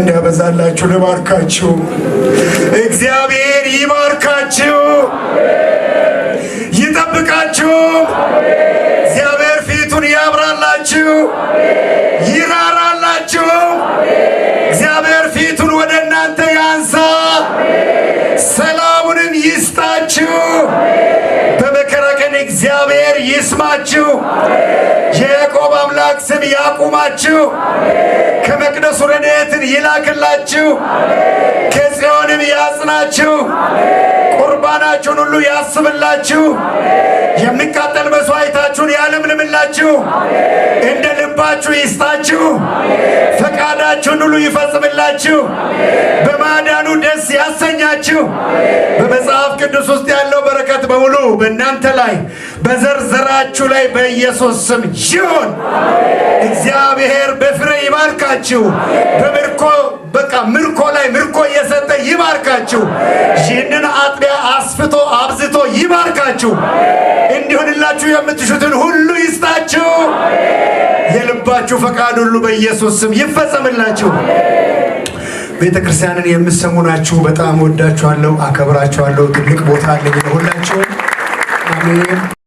እንዲያበዛላችሁ ልባርካችሁ። እግዚአብሔር ይባርካችሁ፣ ይጠብቃችሁ። እግዚአብሔር ፊቱን ያብራላችሁ፣ ይራራላችሁ። እግዚአብሔር ፊቱን ወደ እናንተ ያንሳ፣ ሰላሙንም ይስጣችሁ። በመከራ ቀን እግዚአብሔር ይስማችሁ። የያዕቆብ አምላክ ስም ያቁማችሁ። ከመቅደሱ ረድኤትን ይላክላችሁ፣ ከጽዮንም ያጽናችሁ። ቁርባናችሁን ሁሉ ያስብላችሁ። የሚቃጠል መስዋዕታችሁን ያለምልምላችሁ። እንደ ልባችሁ ይስጣችሁ። ፈቃዳችሁን ሁሉ ይፈጽምላችሁ። በማዳኑ ደስ ያሰኛችሁ። በመጽሐፍ ቅዱስ ውስጥ ያለው በረከት በሙሉ በእናንተ ላይ፣ በዘርዘራችሁ ላይ በኢየሱስ ስም ይሁን። እግዚአብሔር በፍሬ ይባርካችሁ። በምርኮ፣ በቃ ምርኮ ላይ ምርኮ እየሰጠ ይባርካችሁ። ይህንን አጥቢያ አስፍቶ አብዝቶ ይባርካችሁ። እንዲሆንላችሁ የምትሹትን ሁሉ ይስጣችሁ። የልባችሁ ፈቃድ ሁሉ በኢየሱስ ስም ይፈጸምላችሁ። ቤተ ክርስቲያንን የምትሰሙ ናችሁ። በጣም ወዳችኋለሁ፣ አከብራችኋለሁ። ትልቅ ቦታ አለኝ ለሁላችሁ። አሜን።